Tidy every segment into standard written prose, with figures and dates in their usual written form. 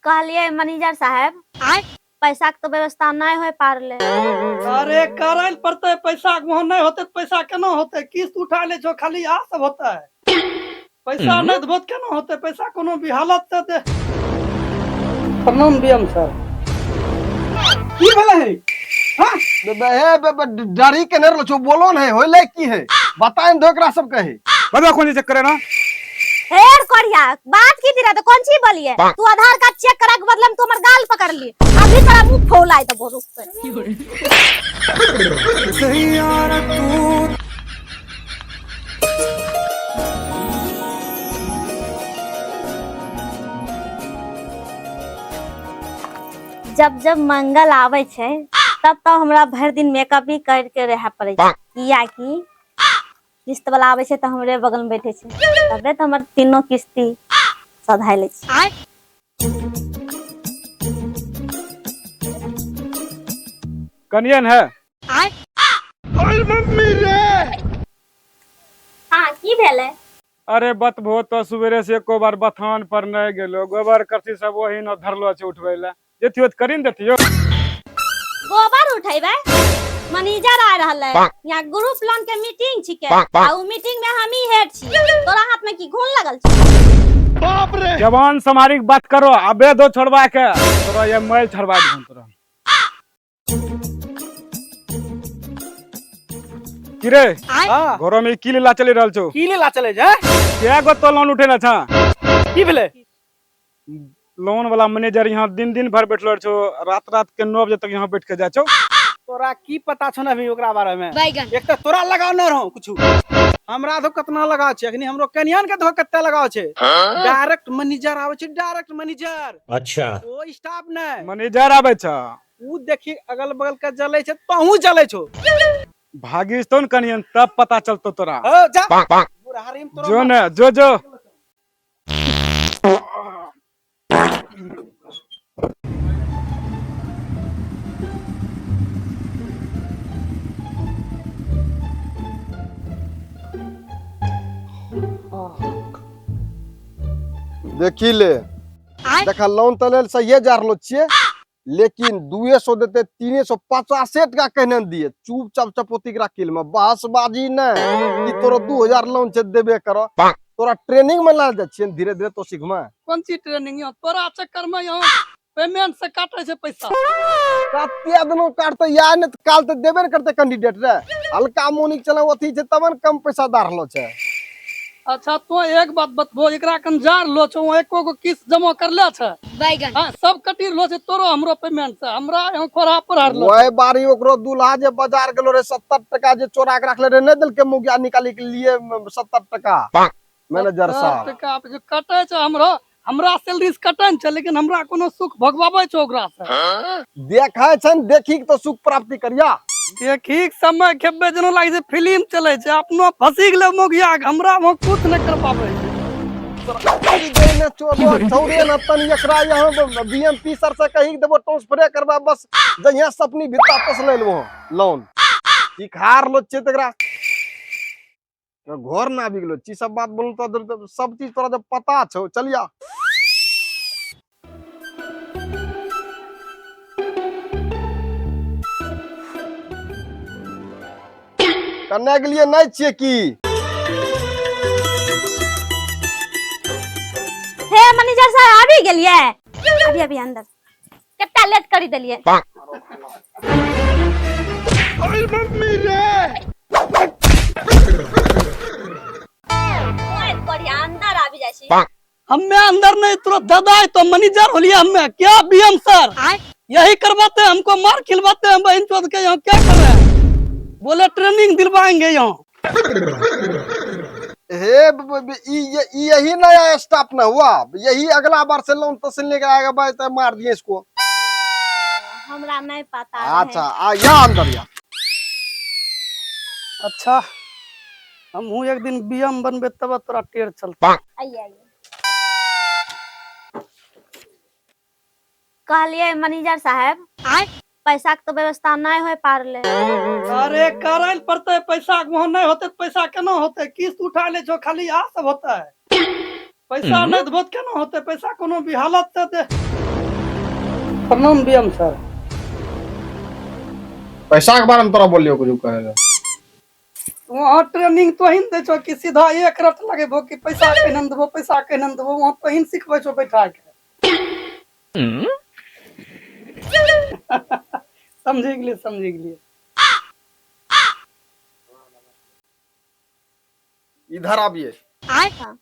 कहलिए मैनेजर साहब, पैसा के तो व्यवस्था नहीं हो पारले। अरे करे पड़ते पैसा, वहाँ नहीं होते तो पैसा केना होते? किस्त उठा ले छो खाली आ सब होता है। पैसा नहीं देबो तऽ केना होते पैसा? कोनो भी हालत से दे। प्रणाम बीएम सर। की भेलै है? हाँ? हे डरी के नहीं रहलो छो, बोलो ने होइले की है, बताए दो एकरा सब कहे। बताओ कौन चक्कर है ना? हेर कोरिया बात की थी तो कौन सी बोलिए? तू आधार कार्ड चेक करा के बदले में तू हमर गाल पकड़ ली, अभी तोरा मुंह फौलाए दबो रुक पे। जब जब मंगल आवे छै तब तब हमरा भरि दिन मेकअप ही करके रहे पड़े छै, कियाकि किस्त वाला आवे छै तऽ हमरे बगल में बैठे छै, तबे तऽ हमर तीनों किस्ती सधाय लै छै। कनियन है? हाँ, की भेलै? अरे बतबो तो सवेरे से एको बार बथान पर नहीं गेलो, गोबर करसी सब वही न धरलो छै उठबै ला, जेथियो त करी न देथियो। गोबर उठेबै? मैनेजर आ रहल है, यहाँ ग्रुप लोन के मीटिंग छिके, आ उ मीटिंग में हम ही हेड छी, तोरा हाथ में की घून लगल छै? जवान समारी के बात करो, अबे दो छोड़वा के तोरा ये मैल छोड़वा दो तोरा। की रे? हाँ। घरो में की लीला चलि रहल छौ? की लीला चले छै? कै गो तो लोन उठेने छा? की भेलै? लोन वाला मैनेजर यहाँ दिन दिन भर बैठलो छौ, रात रात के 9 बजे तक यहाँ बैठ के जाइ छौ। तोरा की पता छौ न अभी ओकरा बारे में? एक तऽ तोरा लगाव न रहौ कुछु, हमरा तो कतना लगाव छै, अखनी हमरो कनियान के धो कते लगाव छै। डायरेक्ट मैनेजर आबै छै, डायरेक्ट मैनेजर। अच्छा। ओ स्टाफ नै, मैनेजर आबै छ। उ देखी अगल बगल के जलै छै, तहू जलै छौ। भागी तो न कनियन तब पता चलतो तोरा। हो जा बुढ़ारी में तोरा। जो ने जो जो। देखी ले, देखा लोन तऽ लेल सहिए जा रहलो छियै, लेकिन 200 देते 350 टका कहने दिए, चुपचाप चपोती के राखी में बहसबाजी नहीं कि तोरो 2000 लोन छै देबे करो। तोरा ट्रेनिंग में ला जाइ छियै, धीरे धीरे तो सीखमा। कोन चीज ट्रेनिंग? यहाँ तोरा चक्कर में यहाँ पेमेंट से काटे छै पैसा। कते दिनो काटते या ने, काल तऽ देबे ने करते कैंडिडेट रे, हल्का मोनिक चला अथी छै तब ने कम पैसा दा रहलो छै। अच्छा तो एक बात बतबो, एकरा कन जार लो छौ, एको गो किस्त जमा करले छै? बैगन। हाँ, सब कटी लो छै तोरो हमरो पेमेंट से, हमरा यहाँ खोरा पर हारलो। वही बारी ओकरो दूल्हा जे बाजार गेलो रे, 70 टका जे चोरा के रखले रे, नहीं देलके मुगिया निकाली के लिए 70 टका मैनेजर साहब। टका जे कटे छै हमरो, हमरा सैलरी से कटन छै, लेकिन हमरा कोनो सुख भगवाबै छै ओकरा से? देखै छन, देखी के तो सुख प्राप्ति करिया। देखी के समय खेबे जेना लागे छै फिल्म चले छै, अपनो फंसी गेलै मोगिया, हमरा वहाँ कुछ नहीं कर पाबै छै। चौरे न तन एकरा यहाँ बीएमपी सर से कही देबो ट्रांसफर करबा, बस जहिया सपनी भित्ता तस ले लेबो लोन। सिखार लो छै तकरा घर ना आबि गेलो छी, सब बात बोलू तो सब चीज तोरा जब पता छौ। चलिया कन्या के लिए नहीं छियै की? हे मैनेजर साहब आबि गेलियै? अभी अभी अंदर कत्ता लेट करी देलियै। अरे मम्मी रे, बढ़िया अंदर आबि जाइ छी। हम्मे अंदर नहीं, तुरंत दादा है तो मैनेजर होलिए हम्मे क्या बीएम सर यही करवाते हैं हमको, मार खिलवाते हैं बहन चोद के। यहाँ क्या कर रहे हैं? बोले ट्रेनिंग दिलवाएंगे यहाँ। हे यही नया स्टाफ न हुआ, यही अगला बार से लोन तस्लीम लेकर आएगा भाई, तो मार दिए इसको। हमरा नहीं पता रहे। अच्छा आ या अंदर या। अच्छा हम हूँ एक दिन बीएम बनबे तब तोरा टेर चलता। आइए आइए। कहलिए मैनेजर साहब, पैसा के तो व्यवस्था नहीं हो पारले। अरे करे पड़ते पैसा, वहाँ नहीं होते तो पैसा केना होते? किस्त उठा ले छो खाली आ सब होता है। पैसा नहीं देबो तऽ केना होते पैसा? कोनो भी हालत से दे। प्रणाम बीएम सर। पैसा के बारे में तोरा बोलियो कुछ कहे ला। वहाँ ट्रेनिंग तो ही दै छौ कि सीधा एक रट लगेबो कि पैसा केहन देबो, पैसा केहन देबो, वहाँ तोहिन सिखबै छौ बैठा के। समझि गेलियै, समझि गेलियै। इधर आबिए। हाँ।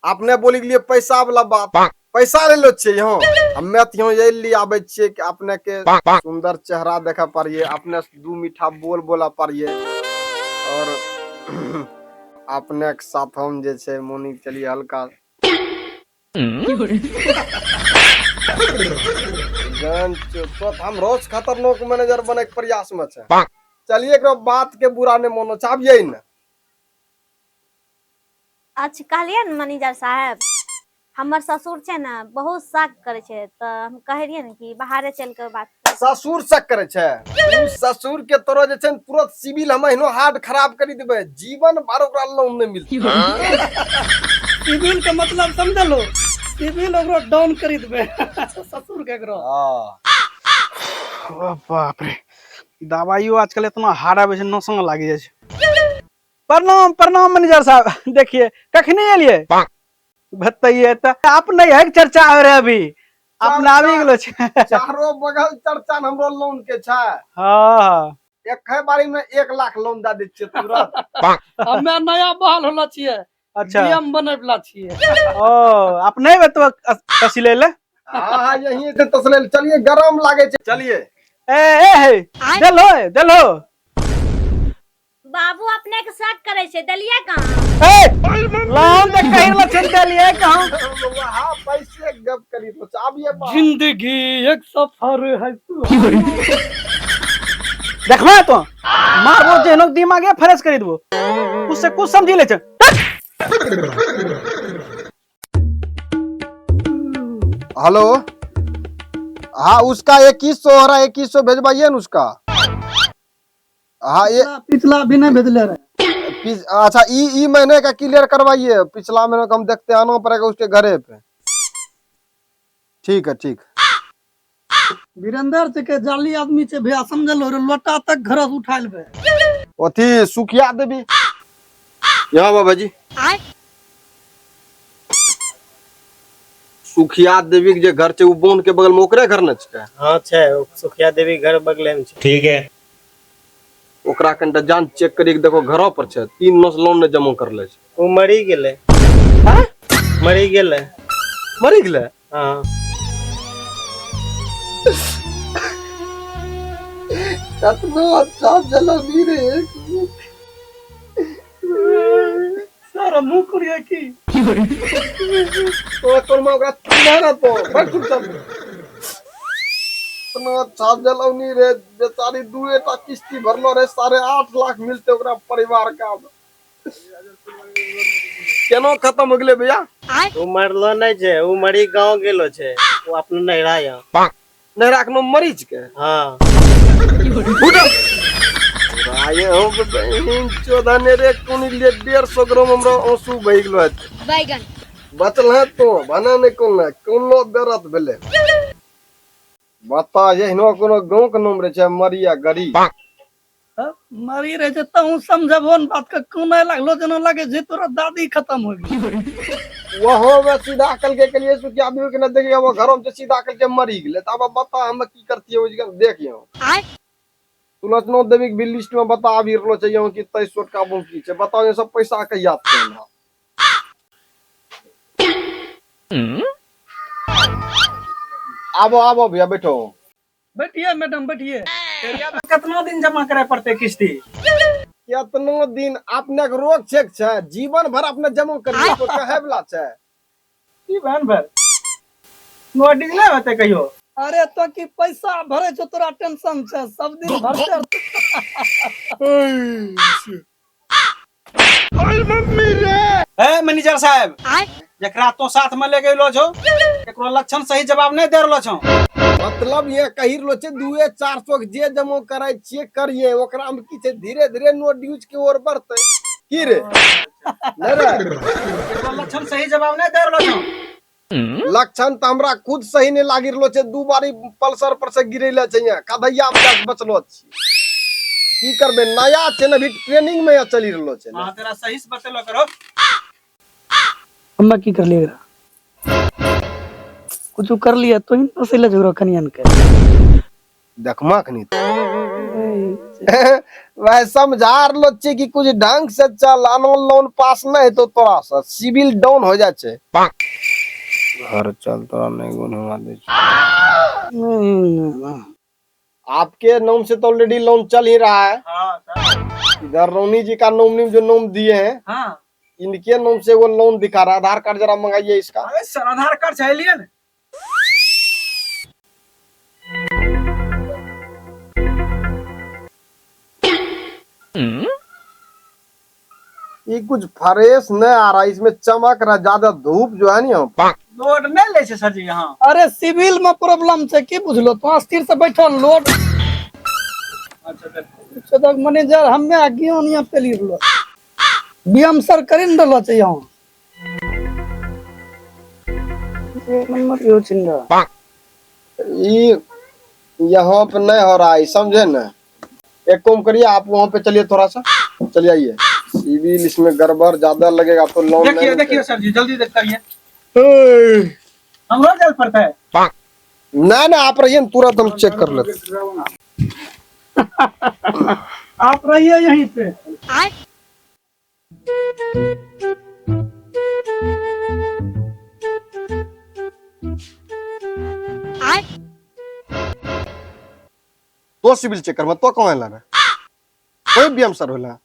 अपने बोली गेलियै पैसा वाला बात, पैसा ले लो छियै यहाँ। हमे तऽ यहाँ यही लिए आबै छियै कि अपने के सुंदर चेहरा देखे पारियै, अपने से दू मीठा बोल बोला पारियै, और अपने के साथ हम जे छै मोनी चलिए हल्का जान छौ, तो हम रोज खतरनाक मैनेजर बने के प्रयास में छै। चलिए एकरो बात के बुरा नहीं मानो, चाबिए ने। अच्छा कहलियै ने मैनेजर साहेब, हमर ससुर छै ने बहुत शक करै छै, तऽ हम कहै रहियै ने कि बाहरे चलि कऽ बात करू। ससुर शक करै छै? उ ससुर के तोरो जे छै ने तुरंत सिविल हम एहनो हार्ड खराब करी देबै, जीवन भर ओकरा लोन नहि मिलतै। सिविल के मतलब समझलो? सिविल ओकरो डाउन करी देबै ससुर के एकरो। हाँ। ओ बाप रे, दवाइयो आजकल इतना हार्ड आबै छै, नशा लागि जाइ छै। प्रणाम प्रणाम मैनेजर साहब। देखिए कखनी एलियै बताइए तऽ आप नहीं है चर्चा हो रहे अभी अपना आबि गेलो छै। चारो बगल चर्चा न हमरो लोन के छै। हाँ। एक बारी में 1 लाख लोन दे दै छियै तुरंत। हमे नया बहाल होलो छियै। अच्छा। डीएम बनै वाला छियै। ओ आप नहीं बतवा तसले ले। हाँ हाँ यही से तसले। चलिए गरम लागे छै, चलिए। ए ए हे देलो देलो। बाबू अपने के शक करे छै, देलियै कहाँ? ए लोन ते कहि रहलो छै, देलियै कहाँ? हाँ पैसे गप करी तो चाबिए पा। जिंदगी एक सफर है तू। देखबा तो मारबो जेहनो दिमागे फ्रेश करी देबो, कुछ से कुछ समझी ले छै। हेलो, हाँ उसका 2100 हो रहा है, 2100 भेजवाइए ना उसका। हाँ ये पिछला भी नहीं भेजले रहे। अच्छा ई महीने का क्लियर करवाइए, पिछला महीने का हम देखते आना पड़ेगा उसके घरे पे। ठीक है ठीक। वीरेंद्र जी के जाली आदमी छे भैया, समझलो रे, लोटा तक घर से उठा लेबे। अथी सुखिया देवी यहाँ बाबा जी, सुखिया देवी के जे घर छे उ बोन के बगल में ओकरे घर न छे? हाँ छे, सुखिया देवी घर बगले में छे। ठीक है। ओकरा कनिटा जान चेक करी के देखो घरो पर छे, 3 मास लोन ने जमा करले छे। उ मरी गेलै। हाँ? मरी गेलै। मरी गेलै? हाँ। कतनो अच्छा जलबी रे। सारा मुंह कुरिया की। तो तोर मां ओकरा चिन्ह ना तो, बैठ चुपचाप। इतना अच्छा जलौनी रे बेचारी, दुए टा किस्ती भरलो रे, 8.5 लाख मिलते ओकरा परिवार का। केनो खत्म हो गेलै भैया? उ मरलो नहीं छे, उ मरी गांव गेलो छे, उ अपने नैहरा यहाँ। नैहरा के नाम मरीज के? हाँ। आये हो बहन चौदह ने रे, कोनी लिए 150 ग्राम हमरो आंसू बहि गेलो है। बैगन। बचल है तो बना नहीं कोन है, कोनो बेरत भेले। बता एहनो कोनो गांव के नाम रहे छै मरिया गरीब। हाँ, मरी रहे छै तहु समझबो न बात के, कोना लागलो जेना लागे जे तोरा दादी खत्म हो गेल। वहो में सीधा कल के लिए सुखिया भी के न देखिए, वो घरों में सीधा कल के मरी गेले। तब अब बता हम की करती है ओइ देखियो। तुलसनो देवी के भी लिस्ट में बता अभी रहलो छै यहाँ कि 2300 टका बाकी छै, बताओ ये सब पैसा कहिया आते हमरा? आबो आबो भैया बैठो। बैठिए मैडम बैठिए। कितना दिन जमा करे पड़ते किस्ती? कितनो दिन अपने के रोक छेक छै, जीवन भर अपने जमा करिए तो कहे वाला छै। जीवन भर नोटिस नहीं होते कहियो? अरे तो की पैसा भरे छो तोरा टेंशन छै, सब दिन भरते। ए मैनेजर साहब, जकरा तो साथ में ले गेलो छो एकरो लक्षण सही जवाब नहीं दे रहलो छो। मतलब ये कही रहलो छै दुए चार सौ के जे जमा कराय छियै करिए, ओकरा में की छै धीरे धीरे नोट ड्यूज के ओर बढ़ते की रे? नहीं रे। एकरो लक्षण सही जवाब नहीं दे रहलो छो। लक्षण तऽ हमरा खुद सही नहि लागि रहलो छै। दू बारी पल्सर पर से गिरेले छै, यहाँ कधैया में जाके बचलो छी। की करबे, नया छै ने, अभी ट्रेनिंग में चलि रहलो छै ने। हाँ, तेरा सही से बतेलो करो। हम्मे की करलियै एकरा? कुछो करलियै तो ही फसैले झगड़ो कनियन के। देखमा खनी वह समझा रहलो छियै कि कुछ ढंग से चल, अनो लोन पास नहीं हेतो तोरा से, सिविल डाउन हो जाइ छै। घर चल, तोरा नहीं गुण हुआ दै छै। आपके नाम से तो ऑलरेडी लोन चल ही रहा है। हाँ सर। इधर रोनी जी का नॉमिनी जो नाम दिए हैं, इनके नाम से वो लोन दिखा रहा है। आधार कार्ड जरा मंगाइए इसका। अरे सर, आधार कार्ड चाहिए ना? ये कुछ फ्रेश नहीं आ रहा है, इसमें चमक रहा है, ज्यादा धूप जो है नी। लोड नहीं ले छै सर जी यहाँ। अरे, सिविल में प्रॉब्लम छै, की बुझलो? तू स्थिर से बैठल लोड। अच्छा, देखो। तक मैनेजर हम्मे ज्ञान यहाँ पेली रहलो, बीएम सर करी ने रहलो छै यहाँ। एक नंबर यो चिन्ह। ये यहाँ पे नहीं हो रहा है, समझे ना? एक काम करिए, आप वहाँ पे चलिए, थोड़ा सा चलिए आइए। सिविल इसमें गड़बड़ ज्यादा लगेगा तो लोन देखिए। नहीं। देखिए सर जी, जल्दी देख करिए, हमरो जल पड़ता है। ना ना, आप रहिए ना, तुरंत हम चेक कर लेते। आप रहिए यहीं पे। तो सिविल चेक करबा तो कहाँ लाना कोई भी हम सर होला।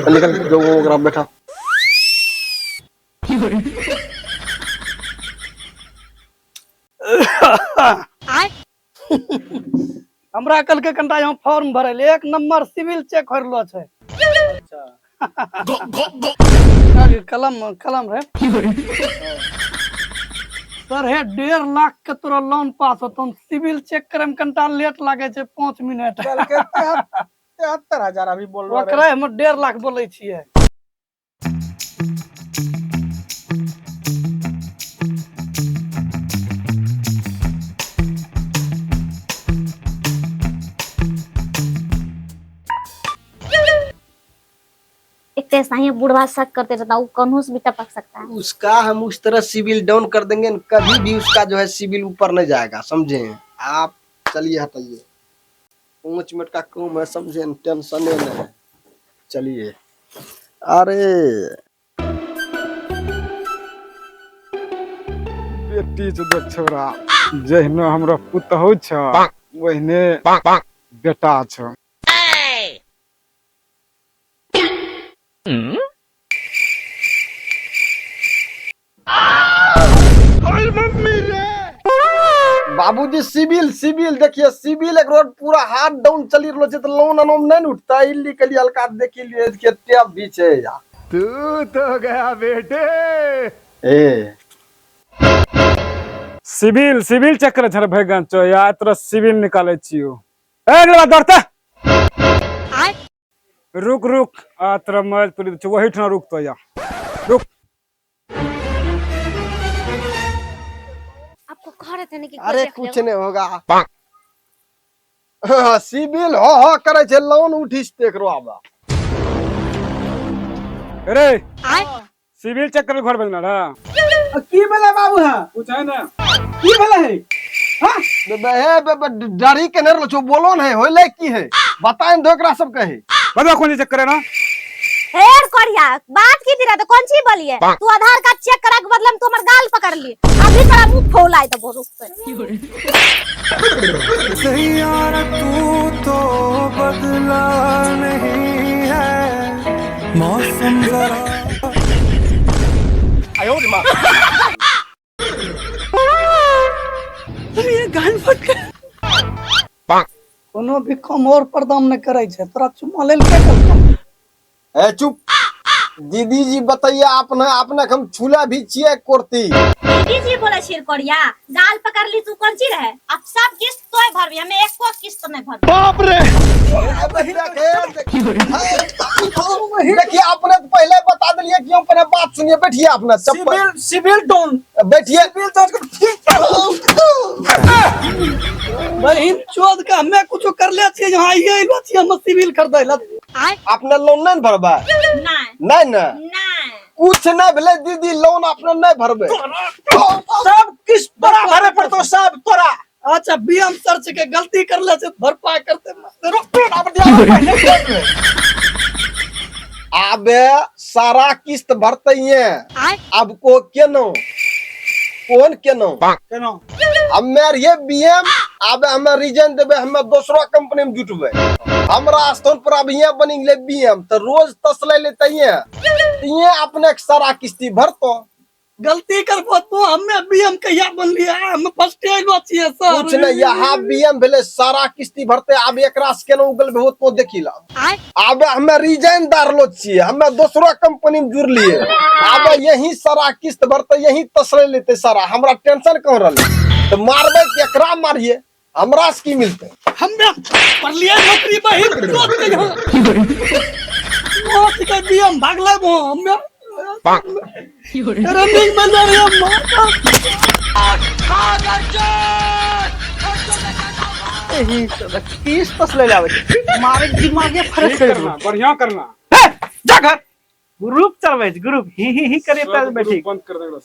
निकल जो ओकरा बैठा। हमरा कल के कनिटा यहाँ फॉर्म भरै ले, एक नंबर सिविल चेक हो रहलो छै। अरे, कलम कलम रे सर। हे, 1.5 लाख के तोरा लोन पास होतो, सिविल चेक करे में कनिटा लेट लागे छै, 5 मिनट। 73,000 अभी बोल रहे। ओकरा हम 1.5 लाख बोलै छियै। एक तो ऐसा ही बूढ़वा शक करते रहता, वो कन्हू से भी टपक सकता है। उसका हम उस तरह सिविल डाउन कर देंगे न, कभी भी उसका जो है सिविल ऊपर नहीं जाएगा, समझे आप? चलिए हटाइए, 5 मिनट का काम है, समझे? टेंशन नहीं है, चलिए। अरे। बेटी छै देख छौड़ा, जहिना हमरा पुतहु छ ओहिने बेटा छ। बाबूजी, सिविल सिविल देखिए, सिविल एक रोड पूरा हाथ डाउन चली रहलो छै, तो लोन अनोम नहीं न उठता। इल्ली के लिए हल्का देखी लिए के टैप भी छै यार। तू तो गया बेटे। ए। सिविल सिविल चेक करे छे भैगन चो या, तोरा सिविल निकाले छियो। ए अगला दौड़ता, रुक रुक, आ तोरा मोबाइल तोड़ी दै, वही ठना रुक तो या, रुक। आपको कह रहे थे ना कि कोई अरे, देख कुछ लेगा। नहीं होगा। सिविल हो हो करे छै, लोन उठिस एकरो आबा। अरे, सिविल चेक करे घर भेजना रहा। की भेलै बाबू? है। कुछ है ना। की भेलै है? हाँ? बे हे बे बे, डरी के नहीं रहलो छौ, बोलो नहीं होइले की है, बताए दो एकरा सब कहे। बता, कौन चेक करे ना? हेर करिया, बात की थी तो कौन चीज बोलिए? तू आधार कार्ड चेक करा के बदले में तू हमर गाल पकड़ ली, अभी तोरा मुंह फौलाई दबो, रुक पे। तू तो बदला नहीं है मौसम जरा। 哎呦我的妈！ ये गान फट। कोनो भी कम और पर दाम नहीं करे छै, तोरा चुम्मा लेल के कहलकौ? ए चुप। दीदी जी बताइए अपना अपना के हम छूला भी छिए कुर्ती। दीदी जी बोले छियै कोरिया गाल पकड़ ली तू कोन चीज रहे अब सब किस्त तोय भरबी हमें एको किस्त नहीं भरबी। बाप रे, देखिए अपने तो पहले बता दिलिए कि हम पहले बात सुनिए, बैठिए अपना चप्पल सिविल सिविल डाउन बैठिए। सिविल जांच कर। बहिन चोद के हमे कुछो कर ले छियै, यहाँ आइए अइलो छियै हम सिविल खरीदै ला। अपने लोन नहीं भरबा? नहीं। नहीं ना? नहीं। कुछ नहीं भेलै दीदी, लोन अपने नहीं भरबे। सब किस्त तोरा भरे पड़तो, सब तोरा। अच्छा बीएम सर के गलती कर ले छै भरपाई करते। आबे सारा किस्त भरते हैं अब को केनो कोन केनो केना? हमे रहिए बीएम, आबे हमे रिजन देबे, हमे दोसरो कंपनी में जुटबे। हमरा स्थान पर अब यहाँ बनी गेलै बीएम तो रोज तसले लेते हैं, ये अपने के सारा किस्ती भरतो। गलती करबो तो हमे बीएम कहिया बनलिए, हम फर्स्ट आइलो छियै सर। कुछ नहीं, यहाँ बीएम भेलै सारा किस्ती भरते। आब एकरा से केना उगलबे होत तो देखी ला। आबे हमे रिजाइन दारलो छियै, हमे दोसरो कंपनी में जुड़लिए, आबे यही सारा किस्त भरते, यही तसले लेते सारा। हमरा टेंशन कहाँ रहलै? तो मारबै केकरा मारिए, हमरा से की मिलते? हमे पढ़लिए नौकरी बहिन चोद के यहाँ मौत के बीएम भागलै वो हमे रनिंग में जा रही है एही तो किस्त तसले आबै छै, मारे के दिमागे फ्रेश ठीक कर करना, बढ़िया करना। जा घर ग्रुप चलबै छै, ग्रुप ही ही ही करे सब पर बैठी ग्रुप बंद कर देगा।